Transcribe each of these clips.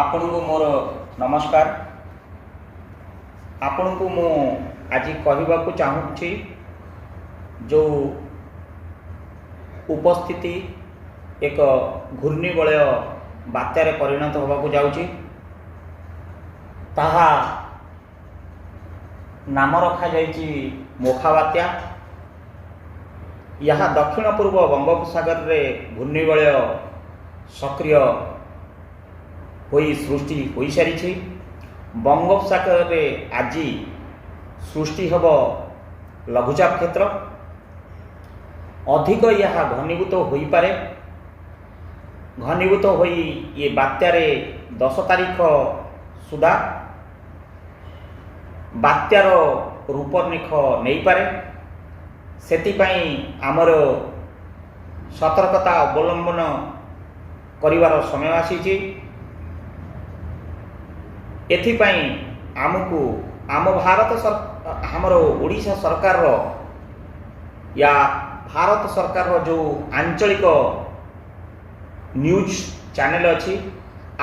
ଆପଣଙ୍କୁ ମୋର ନମସ୍କାର। ଆପଣଙ୍କୁ ମୁଁ ଆଜି କହିବାକୁ ଚାହୁଁଛି, ଯେଉଁ ଉପସ୍ଥିତି ଏକ ଘୂର୍ଣ୍ଣିବଳୟ ବାତ୍ୟାରେ ପରିଣତ ହେବାକୁ ଯାଉଛି, ତାହା ନାମ ରଖାଯାଇଛି ମୋଖା ବାତ୍ୟା। ଏହା ଦକ୍ଷିଣ ପୂର୍ବ ବଙ୍ଗୋପସାଗରରେ ଘୂର୍ଣ୍ଣିବଳୟ ସକ୍ରିୟ ହୋଇ ସୃଷ୍ଟି ହୋଇସାରିଛି। ବଙ୍ଗୋପସାଗରରେ ଆଜି ସୃଷ୍ଟି ହେବ ଲଘୁଚାପ କ୍ଷେତ୍ର। ଅଧିକ ଏହା ଘନୀଭୂତ ହୋଇପାରେ। ଘନୀଭୂତ ହୋଇ ଇଏ ବାତ୍ୟାରେ 10 ତାରିଖ ସୁଦ୍ଧା ବାତ୍ୟାର ରୂପରେଖ ନେଇପାରେ। ସେଥିପାଇଁ ଆମର ସତର୍କତା ଅବଲମ୍ବନ କରିବାର ସମୟ ଆସିଛି। ଏଥିପାଇଁ ଆମକୁ ଆମ ଭାରତ ଆମର ଓଡ଼ିଶା ସରକାରର ୟା ଭାରତ ସରକାରର ଯେଉଁ ଆଞ୍ଚଳିକ ନ୍ୟୁଜ୍ ଚ୍ୟାନେଲ୍ ଅଛି,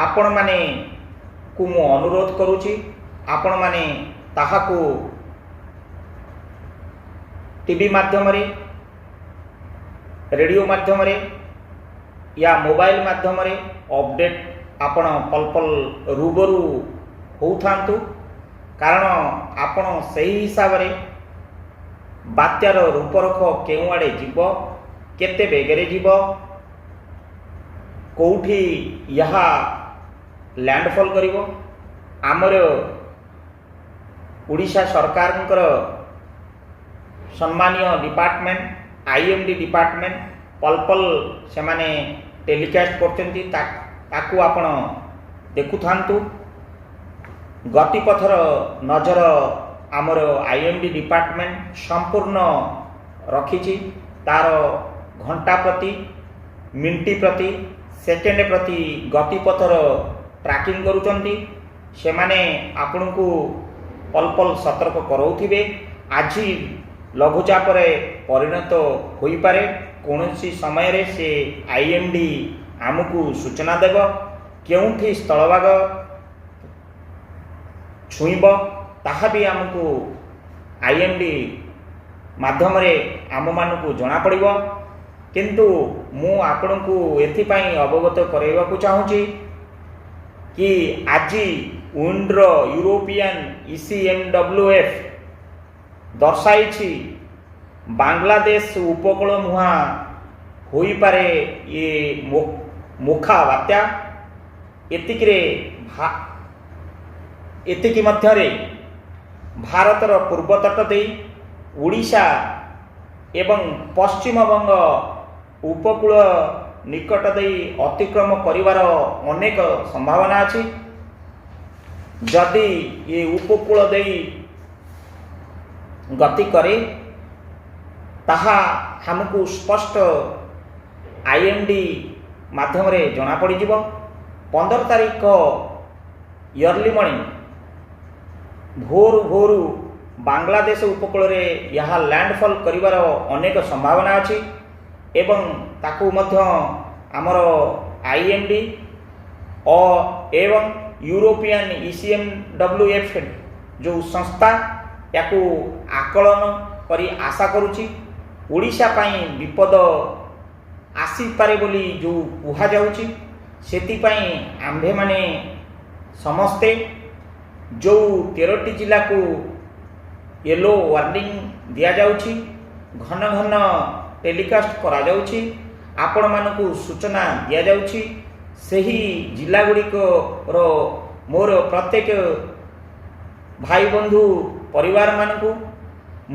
ଆପଣମାନେକୁ ମୁଁ ଅନୁରୋଧ କରୁଛି, ଆପଣମାନେ ତାହାକୁ ଟିଭି ମାଧ୍ୟମରେ, ରେଡ଼ିଓ ମାଧ୍ୟମରେ ୟା ମୋବାଇଲ ମାଧ୍ୟମରେ ଅପଡ଼େଟ୍ ଆପଣ ପଲ ପଲ ରୁବରୁ ହେଉଥାନ୍ତୁ। କାରଣ ଆପଣ ସେହି ହିସାବରେ ବାତ୍ୟାର ରୂପରେଖ କେଉଁଆଡ଼େ ଯିବ, କେତେ ବେଗରେ ଯିବ, କେଉଁଠି ଏହା ଲ୍ୟାଣ୍ଡଫଲ୍ କରିବ, ଆମର ଓଡ଼ିଶା ସରକାରଙ୍କର ସମ୍ମାନୀୟ ଡିପାର୍ଟମେଣ୍ଟ, ଆଇଏମ୍ଡି ଡିପାର୍ଟମେଣ୍ଟ ପଲ ପଲ ସେମାନେ ଟେଲିକାଷ୍ଟ କରୁଛନ୍ତି। ତାକୁ ଆପଣ ଦେଖୁଥାନ୍ତୁ। ଗତିପଥର ନଜର ଆମର ଆଇଏମ୍ଡି ଡିପାର୍ଟମେଣ୍ଟ ସମ୍ପୂର୍ଣ୍ଣ ରଖିଛି। ତାର ଘଣ୍ଟା ପ୍ରତି, ମିନିଟ୍ ପ୍ରତି, ସେକେଣ୍ଡ ପ୍ରତି ଗତିପଥର ଟ୍ରାକିଂ କରୁଛନ୍ତି। ସେମାନେ ଆପଣଙ୍କୁ ପଲ ପଲ ସତର୍କ କରାଉଥିବେ। ଆଜି ଲଘୁଚାପରେ ପରିଣତ ହୋଇପାରେ କୌଣସି ସମୟରେ। ସେ ଆଇଏମ୍ଡି ଆମକୁ ସୂଚନା ଦେବ। କେଉଁଠି ସ୍ଥଳଭାଗ ଛୁଇଁବ, ତାହା ବି ଆମକୁ ଆଇଏମ୍ଡି ମାଧ୍ୟମରେ ଆମମାନଙ୍କୁ ଜଣାପଡ଼ିବ। କିନ୍ତୁ ମୁଁ ଆପଣଙ୍କୁ ଏଥିପାଇଁ ଅବଗତ କରାଇବାକୁ ଚାହୁଁଛି କି ଆଜି ୱିଣ୍ଡର ୟୁରୋପିଆନ୍ ଇସିଏମ୍ଡବ୍ଲ୍ୟୁ ଏଫ୍ ଦର୍ଶାଇଛି, ବାଂଲାଦେଶ ଉପକୂଳ ମୁହାଁ ହୋଇପାରେ ଇଏ ମୋଖା ବାତ୍ୟା। ଏତିକି ମଧ୍ୟରେ ଭାରତର ପୂର୍ବ ତଟ ଦେଇ ଓଡ଼ିଶା ଏବଂ ପଶ୍ଚିମବଙ୍ଗ ଉପକୂଳ ନିକଟ ଦେଇ ଅତିକ୍ରମ କରିବାର ଅନେକ ସମ୍ଭାବନା ଅଛି। ଯଦି ଏ ଉପକୂଳ ଦେଇ ଗତି କରେ, ତାହା ଆମକୁ ସ୍ପଷ୍ଟ ଆଇଏମ୍ଡି ମାଧ୍ୟମରେ ଜଣାପଡ଼ିଯିବ। 15 ତାରିଖ ଅର୍ଲି ମର୍ଣ୍ଣିଂ, ଭୋରୁ ଭୋରୁ ବାଂଲାଦେଶ ଉପକୂଳରେ ଏହା ଲ୍ୟାଣ୍ଡଫଲ୍ କରିବାର ଅନେକ ସମ୍ଭାବନା ଅଛି ଏବଂ ତାକୁ ମଧ୍ୟ ଆମର ଆଇଏମ୍ଡି ଏବଂ ୟୁରୋପିଆନ୍ ଇସିଏମ୍ଡବ୍ଲ୍ୟୁ ଏଫ୍ ଯେଉଁ ସଂସ୍ଥା, ୟାକୁ ଆକଳନ କରି ଆଶା କରୁଛି। ଓଡ଼ିଶା ପାଇଁ ବିପଦ ଆସିପାରେ ବୋଲି ଯେଉଁ କୁହାଯାଉଛି, ସେଥିପାଇଁ ଆମ୍ଭେମାନେ ସମସ୍ତେ ଯେଉଁ 13ଟି ଜିଲ୍ଲାକୁ ୟେଲୋ ୱାର୍ଣ୍ଣିଂ ଦିଆଯାଉଛି, ଘନ ଘନ ଟେଲିକାଷ୍ଟ କରାଯାଉଛି, ଆପଣମାନଙ୍କୁ ସୂଚନା ଦିଆଯାଉଛି, ସେହି ଜିଲ୍ଲାଗୁଡ଼ିକର ମୋର ପ୍ରତ୍ୟେକ ଭାଇ ବନ୍ଧୁ ପରିବାରମାନଙ୍କୁ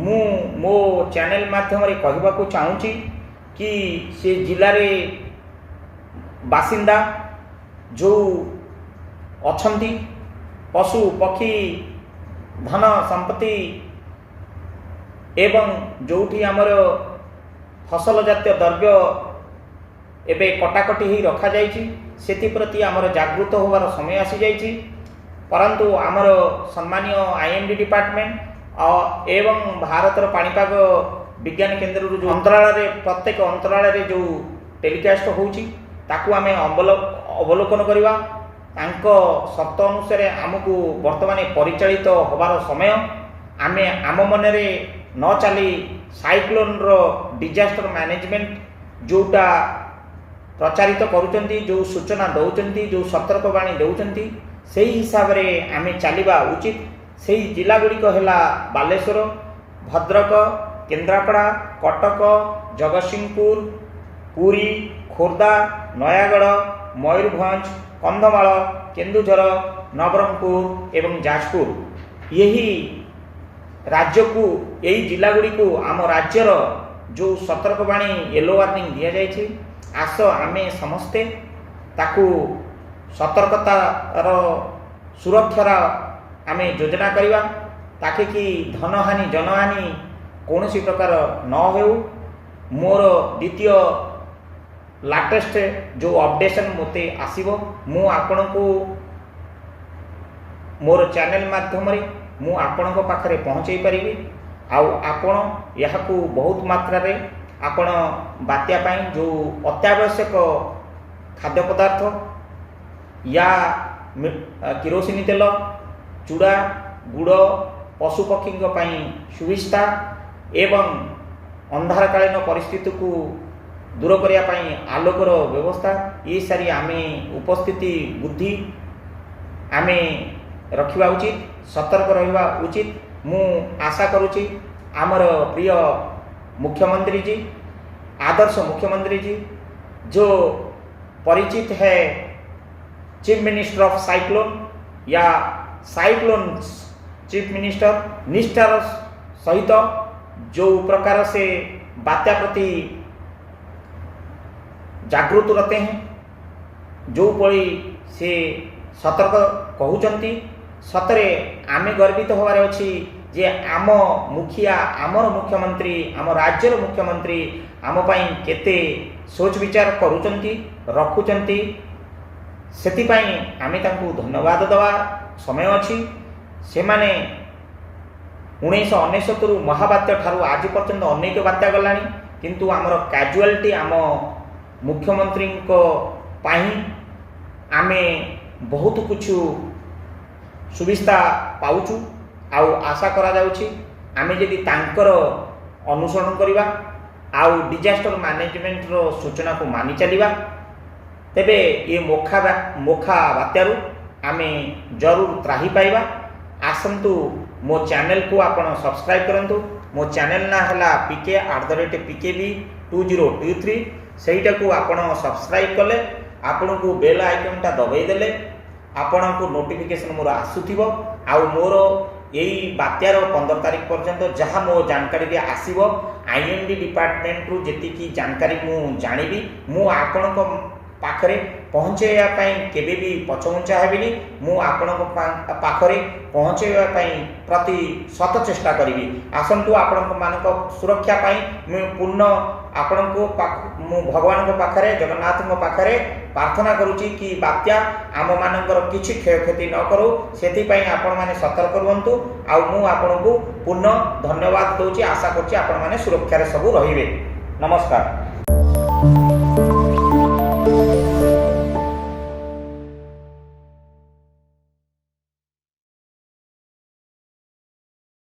ମୁଁ ମୋ ଚ୍ୟାନେଲ ମାଧ୍ୟମରେ କହିବାକୁ ଚାହୁଁଛି କି ସେ ଜିଲ୍ଲାରେ ବାସିନ୍ଦା ଯେଉଁ ଅଛନ୍ତି, ପଶୁ ପକ୍ଷୀ, ଧନ ସମ୍ପତ୍ତି ଏବଂ ଯେଉଁଠି ଆମର ଫସଲ ଜାତୀୟ ଦ୍ରବ୍ୟ ଏବେ କଟାକଟି ହୋଇ ରଖାଯାଇଛି, ସେଥିପ୍ରତି ଆମର ଜାଗୃତ ହେବାର ସମୟ ଆସିଯାଇଛି। ପରନ୍ତୁ ଆମର ସମ୍ମାନୀୟ ଆଇଏମ୍ଡି ଡିପାର୍ଟମେଣ୍ଟ ଏବଂ ଭାରତର ପାଣିପାଗ ବିଜ୍ଞାନ କେନ୍ଦ୍ରରୁ ଯେଉଁ ଅନ୍ତରାଳରେ, ପ୍ରତ୍ୟେକ ଅନ୍ତରାଳରେ ଯେଉଁ ଟେଲିକାଷ୍ଟ ହେଉଛି, ତାକୁ ଆମେ ଅବଲୋକନ କରିବା। ତାଙ୍କ ସର୍ତ୍ତ ଅନୁସାରେ ଆମକୁ ବର୍ତ୍ତମାନ ପରିଚାଳିତ ହେବାର ସମୟ। ଆମେ ଆମ ମନରେ ନ ଚାଲି ସାଇକ୍ଲୋନ୍ର ଡିଜାଷ୍ଟର ମ୍ୟାନେଜମେଣ୍ଟ ଯେଉଁଟା ପ୍ରଚାରିତ କରୁଛନ୍ତି, ଯେଉଁ ସୂଚନା ଦେଉଛନ୍ତି, ଯେଉଁ ସତର୍କବାଣୀ ଦେଉଛନ୍ତି, ସେଇ ହିସାବରେ ଆମେ ଚାଲିବା ଉଚିତ। ସେଇ ଜିଲ୍ଲା ଗୁଡ଼ିକ ହେଲା ବାଲେଶ୍ୱର, ଭଦ୍ରକ, କେନ୍ଦ୍ରାପଡ଼ା, କଟକ, ଜଗତସିଂହପୁର, ପୁରୀ, ଖୋର୍ଦ୍ଧା, ନୟାଗଡ଼, ମୟୂରଭଞ୍ଜ, କନ୍ଧମାଳ, କେନ୍ଦୁଝର, ନବରଙ୍ଗପୁର ଏବଂ ଯାଜପୁର। ଏହି ରାଜ୍ୟକୁ, ଏଇ ଜିଲ୍ଲା ଗୁଡ଼ିକୁ ଆମ ରାଜ୍ୟର ଯେଉଁ ସତର୍କବାଣୀ, ୟେଲୋ ୱାର୍ଣ୍ଣିଂ ଦିଆଯାଇଛି, ଆସ ଆମେ ସମସ୍ତେ ତାକୁ ସତର୍କତାର ସୁରକ୍ଷାର ଆମେ ଯୋଜନା କରିବା, ତାକି କି ଧନହାନି ଜନହାନି କୌଣସି ପ୍ରକାର ନ ହେଉ। ମୋର ଦ୍ୱିତୀୟ ଲାଟେଷ୍ଟ ଯେଉଁ ଅପଡ଼େସନ୍ ମୋତେ ଆସିବ, ମୁଁ ଆପଣଙ୍କୁ ମୋର ଚ୍ୟାନେଲ୍ ମାଧ୍ୟମରେ ମୁଁ ଆପଣଙ୍କ ପାଖରେ ପହଞ୍ଚାଇ ପାରିବି। ଆଉ ଆପଣ ଏହାକୁ ବହୁତ ମାତ୍ରାରେ ଆପଣ ବାତ୍ୟା ପାଇଁ ଯେଉଁ ଅତ୍ୟାବଶ୍ୟକ ଖାଦ୍ୟ ପଦାର୍ଥ ୟା କିରୋସିନି ତେଲ, ଚୁଡ଼ା, ଗୁଡ଼, ପଶୁପକ୍ଷୀଙ୍କ ପାଇଁ ସୁବିଧା ଏବଂ ଅନ୍ଧାରକାଳୀନ ପରିସ୍ଥିତିକୁ ଦୂର କରିବା ପାଇଁ ଆଲୋକର ବ୍ୟବସ୍ଥା ଏ ସାରି ଆମେ ଉପସ୍ଥିତି ବୁଦ୍ଧି ଆମେ ରଖିବା ଉଚିତ, ସତର୍କ ରହିବା ଉଚିତ। ମୁଁ ଆଶା କରୁଛି ଆମର ପ୍ରିୟ मुख्यमंत्री जी, आदर्श मुख्यमंत्री जी, जो परिचित है चीफ मिनिस्टर ऑफ साइक्लोन या साइक्लोन चीफ मिनिस्टर, ନିଷ୍ଠାର ସହିତ ଯେଉଁ ପ୍ରକାର ସେ ବାତ୍ୟା ପ୍ରତି ଜାଗୃତ रहते हैं, ଯେଉଁଭଳି ସେ ସତର୍କ କହୁଛନ୍ତି, ସତରେ ଆମେ ଗର୍ବିତ ହେବାର ଅଛି ଯେ ଆମ ମୁଖିଆ, ଆମର ମୁଖ୍ୟମନ୍ତ୍ରୀ, ଆମ ରାଜ୍ୟର ମୁଖ୍ୟମନ୍ତ୍ରୀ ଆମ ପାଇଁ କେତେ ସୋଚ ବିଚାର କରୁଛନ୍ତି, ରଖୁଛନ୍ତି। ସେଥିପାଇଁ ଆମେ ତାଙ୍କୁ ଧନ୍ୟବାଦ ଦେବା ସମୟ ଅଛି। ସେମାନେ 1999ରୁ ମହାବାତ୍ୟା ଠାରୁ ଆଜି ପର୍ଯ୍ୟନ୍ତ ଅନେକ ବାତ୍ୟା ଗଲାଣି, କିନ୍ତୁ ଆମର କାଜୁଆଲିଟି ଆମ ମୁଖ୍ୟମନ୍ତ୍ରୀଙ୍କ ପାଇଁ ଆମେ ବହୁତ କିଛି ସୁବିଧା ପାଉଛୁ। ଆଉ ଆଶା କରାଯାଉଛି ଆମେ ଯଦି ତାଙ୍କର ଅନୁସରଣ କରିବା ଆଉ ଡିଜାଷ୍ଟର ମ୍ୟାନେଜମେଣ୍ଟର ସୂଚନାକୁ ମାନି ଚାଲିବା, ତେବେ ଏ ମୋଖା ବାତ୍ୟାରୁ ଆମେ ଜରୁର ତ୍ରାହି ପାଇବା। ଆସନ୍ତୁ, ମୋ ଚ୍ୟାନେଲକୁ ଆପଣ ସବସ୍କ୍ରାଇବ୍ କରନ୍ତୁ। ମୋ ଚ୍ୟାନେଲ ନାଁ ହେଲା PK@PKB2023। ସେଇଟାକୁ ଆପଣ ସବସ୍କ୍ରାଇବ୍ କଲେ, ଆପଣଙ୍କୁ ବେଲ୍ ଆଇକନ୍ଟା ଦବାଇ ଦେଲେ ଆପଣଙ୍କୁ ନୋଟିଫିକେସନ୍ ମୋର ଆସୁଥିବ। ଆଉ ମୋର ଏଇ ବାତ୍ୟାର 15 ତାରିଖ ପର୍ଯ୍ୟନ୍ତ ଯାହା ମୋ ଜାନକାରୀରେ ଆସିବ, ଆଇଏମ୍ଡି ଡିପାର୍ଟମେଣ୍ଟରୁ ଯେତିକି ଜାନକାରୀ ମୁଁ ଜାଣିବି, ମୁଁ ଆପଣଙ୍କ ପାଖରେ ପହଞ୍ଚାଇବା ପାଇଁ କେବେ ବି ପଛଘୁଞ୍ଚା ହେବିନି। ମୁଁ ଆପଣଙ୍କ ପାଖରେ ପହଞ୍ଚାଇବା ପାଇଁ ପ୍ରତି ଶତ ଚେଷ୍ଟା କରିବି। ଆସନ୍ତୁ, ଆପଣଙ୍କ ମାନଙ୍କ ସୁରକ୍ଷା ପାଇଁ ମୁଁ ପୂର୍ଣ୍ଣ ଆପଣଙ୍କୁ ମୁଁ ଭଗବାନଙ୍କ ପାଖରେ, ଜଗନ୍ନାଥଙ୍କ ପାଖରେ ପ୍ରାର୍ଥନା କରୁଛି କି ବାତ୍ୟା ଆମମାନଙ୍କର କିଛି କ୍ଷୟକ୍ଷତି ନ କରୁ। ସେଥିପାଇଁ ଆପଣମାନେ ସତର୍କ ରୁହନ୍ତୁ। ଆଉ ମୁଁ ଆପଣଙ୍କୁ ପୂର୍ଣ୍ଣ ଧନ୍ୟବାଦ ଦେଉଛି। ଆଶା କରୁଛି ଆପଣମାନେ ସୁରକ୍ଷାରେ ସବୁ ରହିବେ। ନମସ୍କାର।